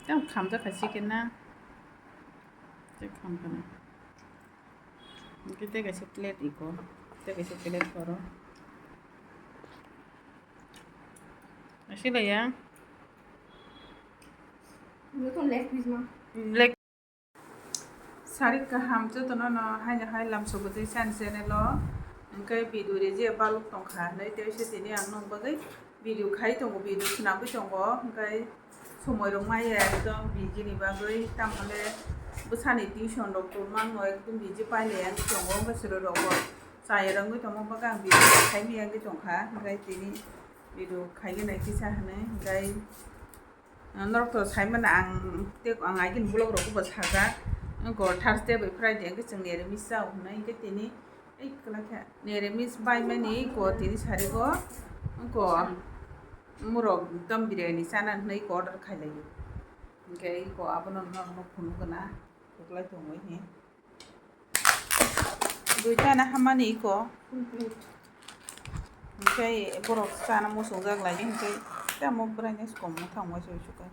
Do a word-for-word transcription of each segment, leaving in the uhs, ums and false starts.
Tei khamjak kha chicken na. Tei khamkha na. Hwnkhe tei kaisa plate iko. Tei kaisa plate koro. Asilaya. Leg piece ma. Leg. Sarik kaham jotono no haino hai lamsogwi twi chani channel o. Hwnkhe video rejia baluk tongkha hinwi tei se tini ang nung bagwi video khai tongo, video swnamwi tongo, hwnkhe somoi rok maya ekdom busy ni bagwi, tamhole bwsani tuition rok tongmano ekdom busy pailai wngwi tongo, hwnkhe chwrai rok bo chaya wngwi tongma bagwi ang video khai maya wngwi tongkha, hwnkhe tini video khaigwi nai kisa hinwi, hwnkhe norok to saimano ang tei ang agini vlog rok bo sajak, hwnkhe Thursday bai Friday hwnkhe chwng nirmis chao hinwi, hwnkhe tini Ei kwlai khe, nirmis baimani ko tini sarigo, ko murok dam biryani chana hinwi ko order khailaiyo. Hwnkhe ko abono norokno phunukgwna, kwklai tongwi hi. Duita na hamani ko. Hwnkhe borok chana muchungjak lai, hwnkhe tamo bwrani kom thangma se sukha.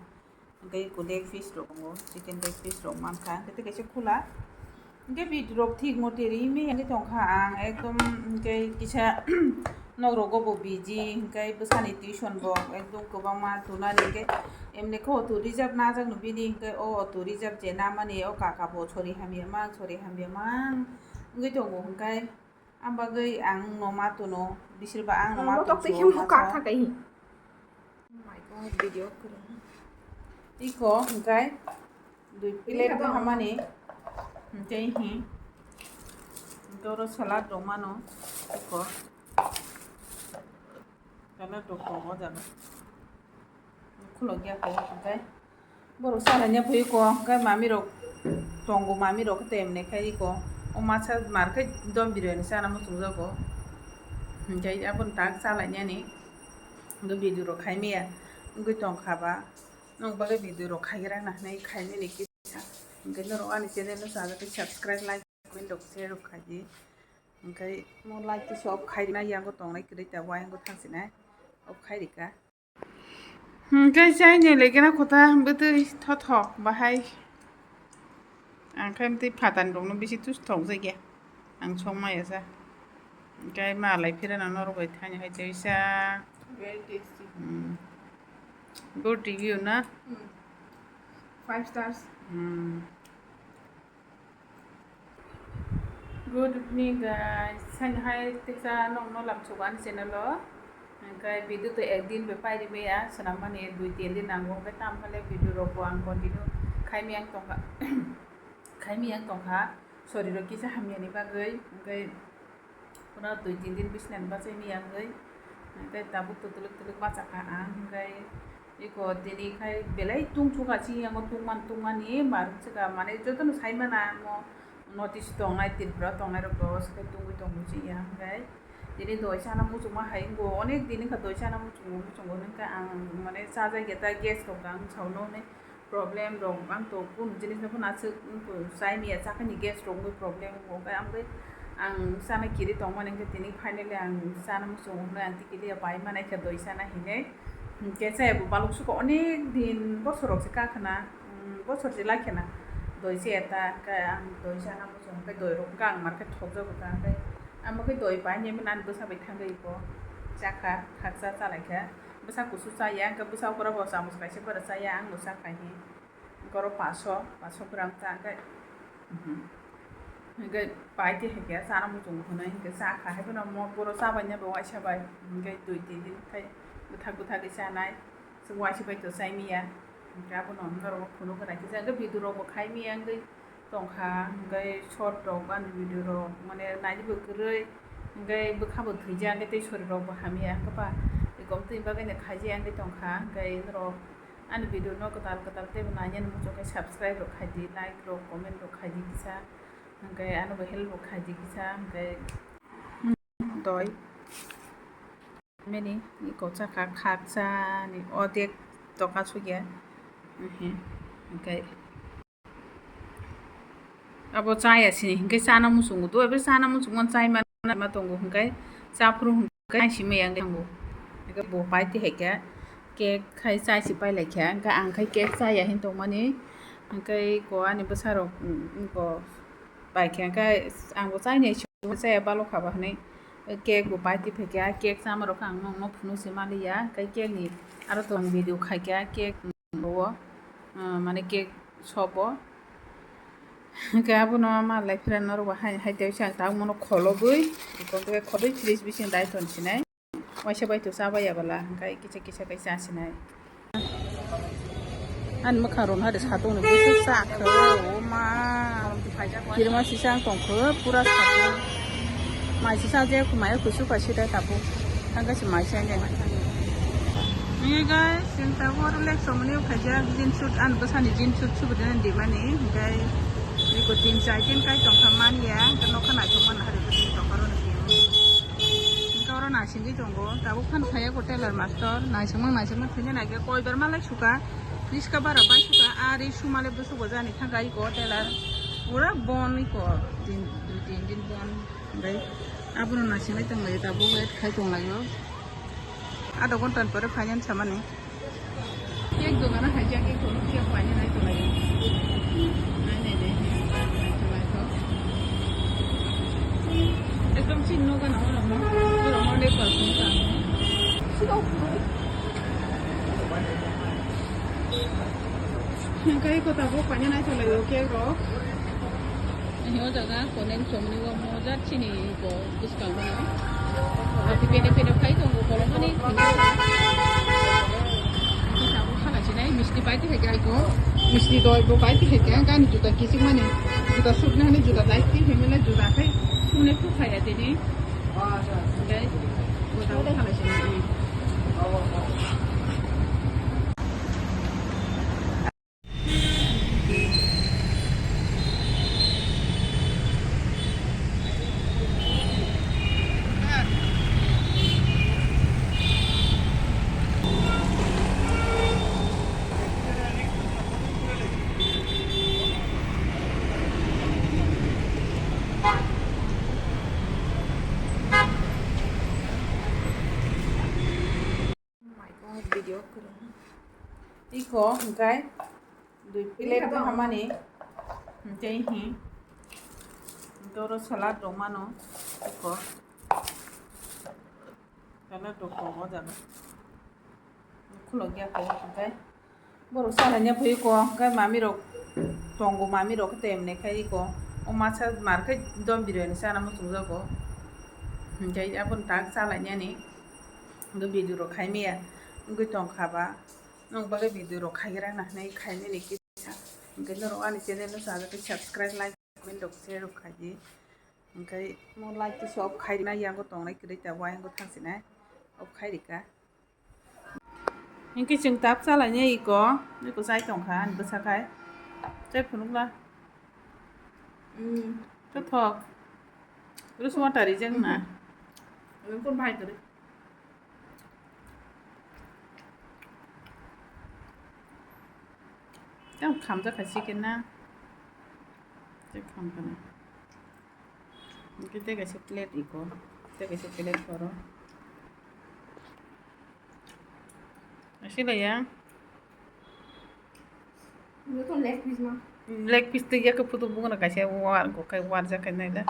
Hwnkhe eko leg piece rok tongo, chicken leg piece rok mankha, hwnkhe tei kaisa khula. Hwnkhe video rok thik mote rimwi hwnkhe tongkha ang ekdom, hwnkhe kisa nok rogo bo busy, hwnkhe bwsani tuition bo ekdom kwbangma tunani, hwnkhe emni khe auto reserve najakno bini, hwnkhe o auto reserve je namani o kaka bo sori hamya mang, sori hamya mang wngwi tongo, hwnkhe. Ang bagwi ang no ma tono, bisir ba ang no ma tono. Motok twi khe mukha kha kai. Oh my God, video kwrwng. Iko hwnkhe dui plate hamani. Hwnkhe hi. Hwnkhe oro salad rok mano. Iko. Salad rok tongo o jaga. Khulok ya khe hwnkhe. Borok salaina phui ko, hwnkhe mami rok tongo, mami rok khe temne khai iko. O masa mar khe dom biryani sana muchungjago. Hwnkhe aboni tak salainani. Hwnkhe video rok khai maya wngwi tongkha ba. Nwng bagwi video rok khaigra na hinwi khai mani kisa. Hwnkhe norok ani channel no chajak khe subscribe, like, comment rok, share rok khaidi. Hwnkhe mo like kisa off khairina yango tongnai kwrwi ta, wayang bo thangsinai off khairika. Hwnkhe chaini legena kota bwtwi thothok bahai. Ang khe bwtwi phatani rokno bisi tus thok jakya. Ang songmaya sa. Hwnkhe malai phirano norok bai thani hai tewisa. Very tasty. Hmm. Good review na? Hmm. Five stars. Hmm. Good evening, guys. Saino hai teisa nokno lamsogo ani channel o. Hwnkhe video to ek din bai pairi maya, swnam mani dui tin din nango. Hwnkhe tamo hwnle video rok bo ang continue khai maya wng tongkha, khai maya wng tongkha. Sorry rok kisa hamya ni bagwi. Hwnkhe Phano dui tin din bisnani bachai maya wngwi, hwnkhe tabuk to twlwk twlwk bachakha ang, hwnkhe eko tini khai belai tungthokha chini yango tungmani tungmani marwk swkha, mane jotono saimana mo notice tongnai Tripura tongnai rok bo swkhe tungwi tongo chini ya, hwnkhe tini doi sana muchungma hai wngo, onek din wngkha doi sana muchungo muchungo, hwnkhe ang mane chajakya ta gas rok ang saono hwnwi. Problem rok ang to kunu jinis no phano aswk wngkha, chai maya chakha ni gas rok wngwi problem wngo, hwnkhe ang bai ang chana kiri tongmani, hwnkhe tini finally ang chana muchungo hwnwi ang tikiliya pai manai khe doi chana hinwi, hwnkhe chaya bo baluk sukha onek din bosor rok se kakhwna, bosor se laikhena doi chaya ta, hwnkhe ang doi chana muchungo, hwnkhe doi rok hwnkhe ang mar khe thokjago ta, hwnkhe ang bo khe doi painani bwsa bai thangwi bo chakha, khaksa chalaikha. Bwsa kusu chaya, hwnkhe bwsa okra bo chamus kaisa bara chaya, ang bo chakha hi. Hwnkhe oro paso, paso gram cha, hwnkhe, mhm. Hwnkhe pai twi hai khe chana muchungo hwnwi, hwnkhe chakha hai phano mo boro chabaina bo waisa bai, hwnkhe dui tin din khai bwthak bwthak khe chanai, chwng waisa bai to chai maya, hwnkhe abono norok phunuk gwnai kisa, hwnkhe video rok bo khai maya wngwi. Tongkha, hwnkhe short rok ani video rok, mane naidi bo kwrwi, hwnkhe bwkha bo thwijak, hwnkhe tei sori rok bo hamya, hwnkhe ba ekomtwi bagwi no khaijak wngwi tongkha, hwnkhe norok ani video no kwtal kwtal teibo nainani muchung khe subscribe rok khaidi, like rok, comment rok khaidi kisa, hwnkhe ano bo help bo khaidi kisa, hwnkhe doi. Mini iko chakha khaksa ni odek toka sugya. Ehe. Hwnkhe abo chaya sini hwnkhe chana muchungo. Doi bo chana muchungo chai ma tongo hwnkhe chaphuru hwnkhe aisi maya wngwi thango. Hwnkhe bo pai twi hai khe Cake khai chai si pai lai kha, hwnkhe ang khai cake chaya hin tongmani, hwnkhe ko ani bwsarok, mm, ko pai kha, hwnkhe ang bo chainai se chaya balo kha ba hwnwi cake bo pai ti phai kha. Cake chama rok khe ang nokno phunuk se maliya, hwnkhe cake ni aro to ang video khai kha, cake bo, ah, mane cake shop o. Hwnkhe abono ma lai phira norok bo hai, hai tei sa ta mono kholobwi, kholobwi fridge bising dai ton sinai. Waisa bai to cha bai ya bala, hwnkhe kisa kisa kai cha sinai. Ani mwkhang rok no hai de satung ni bwswk cha khe, o ma. Kirima sisa wng tong khe, pura satung. Mai sisa je, mai kusu kaisa da tabuk. Thang kaisa mai sisa je. Hey guys, chwng tabuk relax tongmani, khaijak jeans suit, ani bwsani jeans suit subudi na dimani, hwnkhe eko tin char din kai tong kha manya, hwnkhe nokha naithok mani hari bwswk tong kha oro ni. Hwnkhe oro naisingwi tongo, tabuk phano phaiya ko tailor master, naisingma naisingma thwina naikhe, koibar malai sukha, niska bara bai sukha, ari sumale bwswk bo jani thangkha iko tailor, pura bon iko, tin, dui tin din bon, hwnkhe abono naisingwi tonglaio, tabuk wait khai tonglaio, adha ghonta ni pore phainani samani. Cake dogano hai jak, cake kono cake paina nai tolai. Nai nai de. Ekdom chin no gana oro mo. Oro mo de pa sung ta. Kai ko ta bo paina nai tolai o cake rok. Ani o jaga konek chomni o mo jat chini ko bwskango no. Ati pene pene phai tongo kolomani. Tabuk khala chinai misti pai ti hai ko. Misti doi bo pai ti hai ka gani juta kichik mani. Juta sukna hani juta dai ti hai mele juta khai sune tu khai atini. Dai. Ko tabuk khala chinai. Iko hwnkhe dui plate bo hamani, hwnkhe hi, hwnkhe oro salad rok mano, iko salad rok tongo o jaga, khulok ya khe, hwnkhe borok salaina phaio iko, hwnkhe mami rok tongo, mami rok khe temne khai iko, o masa mar khe dom biryani sana muchungjago, hwnkhe aboni tak chalainani. Hwnkhe video rok khai maya wngwi tong kha ba, nwng bagwi video rok khai gra na hinwi khai nini kisa. Hwnkhe norok ani channel no chajak khe subscribe, like, comment rok, share rok khai di. Hwnkhe mo like kisa off khai rina, yango tongnai kwrwi ta, wayang bo thang sinai off khai rika. Hwnkhe chwng tap chalai nai iko, iko chai tong kha ani bwsa khai. Chai phunuk la. Hmm. Tei thok. Rosoma tari jeng na. Rosoma bai kwrwi. Tang khamjak hai chicken na. Tei kham kana. Hwnkhe tei kaisa plate iko. Tei kaisa plate koro. Aswk ya. Leg piece ma. Leg piece twi yak photo bukna kaisa war go kai war jak kai naila.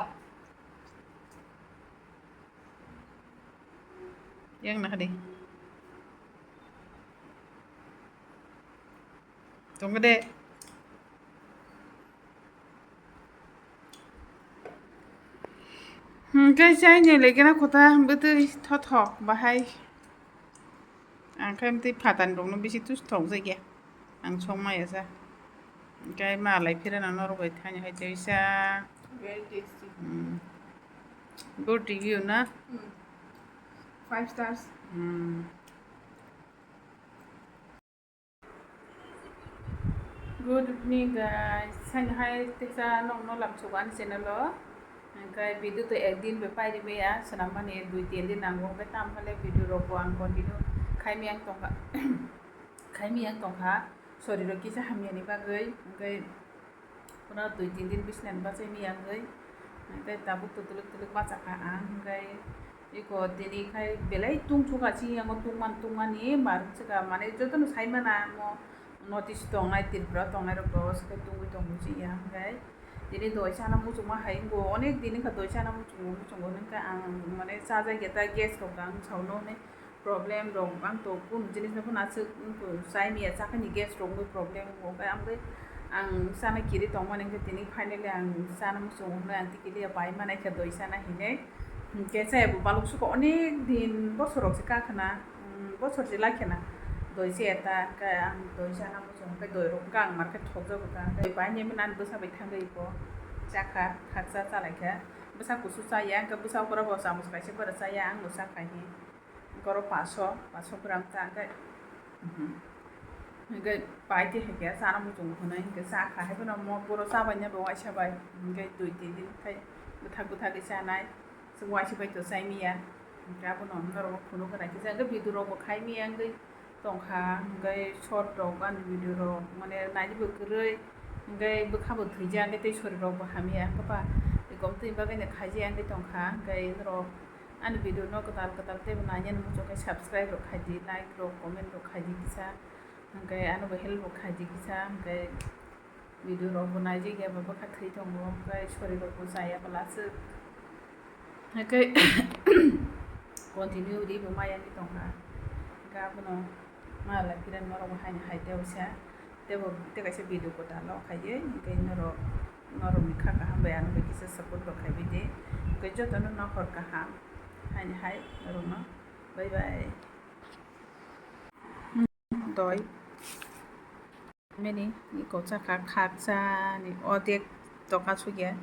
Yang na hadi. Tong de. Hmm, kai chai ni lagi na kota bwtwi thothok bahai. Ang khai mtwi phatani rokno bisi tus thok jagya. Ang song maya sa. Kai ma lai phira na norok bai thani hai tei sa. Very tasty. Hmm. Good review na? Hmm. Five stars. Hmm. Good evening, guys. Sani hai teisa nokno lamsugo ani channel o. Hwnkhe video to ekdin bai pairi maya, swnam mani dui tin din nango. Hwnkhe tamo hale video rok bo ang continue khai miyang tongkha, khai miyang tongkha. Sorry rok kisa hamyani bagwi. Hwnkhe Phano dui tin din bisnani bachai miyangwi, hwnkhe tabuk to twlwk twlwk bachakha ang, hwnkhe Iko tini khai belai tungthok ka chini yango tungman tungmani marwk chwkha, mane jotono saimana mo notice tongnai Tripura tongnai rok bo se khai tungwi tongo chini ya hwnkhe tini doi chana muchungma hai wngkha, onek din wngkha doi chana muchungo muchungo hwnkhe ang mane chajakya ta gas rok ang saono hwnwi problem rok ang to kunu jinis no phano aswk wngkha chai maya chakhani gas rok wngwi problem wngkha hwnkhe ang tei ang chana kiri tongmani hwnkhe tini finally ang chana muchungo hwnwi ang tikiliya pai manai kha doi chana hinwi. Hwnkhe chaya bo balok sukha onek din bosor rok se kakhwna, mm, bosor se laikhwna doi chaya ta, hwnkhe ang doi chana muchung hwnkhe doi rok hwnkhe ang market thokjago ta, hwnkhe bai nini ani bwsa bai thangwi bo chakha, khaksa chalaikha, bwsa kusu chaya, hwnkhe bwsa okra bo chamus kaisa bwrwi chaya, ang bo chakha hi, hwnkhe oro paso, paso gram ta, hwnkhe, mhm. Hwnkhe pai twi hai khe chana muchung hwnwi hwnkhe cha kha, hai phano mo boro cha bai nai bo waisa bai, hwnkhe dui tin din khai bwthak bwthak khe chanai, chwng waisa bai to chai maya, hwnkhe abono norok phunuk gwnang kisa hwnkhe video rok bo khai maya wngwi tong kha, hwnkhe short rok ani video rok mane naidi bo kwrwi, hwnkhe bwkha bo thwijak hwnkhe tei sori rok bo hamya, hwnkhe ba ekomtwi bagwi no khaijak wngwi tong kha, hwnkhe norok ani video no kwtal kwtal teibo nainani muchung khe subscribe rok khai di, like rok, comment rok khai di kisa. Hwnkhe ano bo help bo khai di kisa, hwnkhe video rok bo naijak ya ba bwkha thwi tongo, hwnkhe sori rok bo chaya bwla aswk. Hwnkhe continue ri bo maya wngwi tong kha. Hwnkhe abono ma lai phiran norok bo haino hai tei usa teibo tei kaisa video kwtal o khaiwi, hwnkhe norok, norokni kha kaham bai ano bai kisa support bo khaiwi di. Hwnkhe jotono nohor kaham haino hai norokno bye bye. Doi. Mini iko chakha khaksa ni odek toka sugya.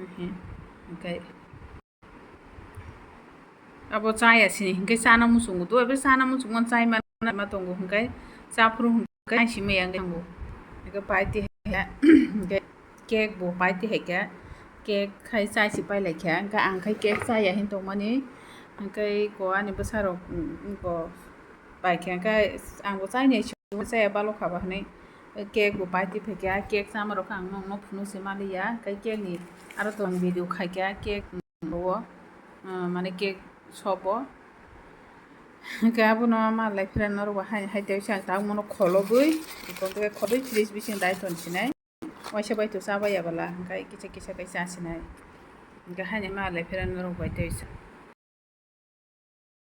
Ehe. Hwnkhe abo chaya sini hwnkhe chana muchungo. Doi bo chana muchungma chai ma tongo hwnkhe chaphuru hwnkhe naisi maya wngwi thango. Hwnkhe pai twi hwnkhe cake bo pai twi hai khe, cake khai chai se pai lai kha, hwnkhe ang khai cake chaya hin tongmani, hwnkhe ko ani bwsa rok, mm, ko pai kha, hwnkhe ang bo chai nai se chaya balo kha ba hinui cake bo pai twi phai kha, cake chama rok khe ang nokno phunuk se ma li ya, hwnkhe cake ni aro to ang video khai kha, cake o, ah, mane cake shop o, hwnkhe abono ma lai phira norok bo hai, hai tei se ang tabuk mano kholobwi, kholobwi fridge bising dai ton sinai. Waisa bai to cha bai ya bwla, hwnkhe kisa kisa khe cha sinai. Hwnkhe haino ma lai phira norok bai tei.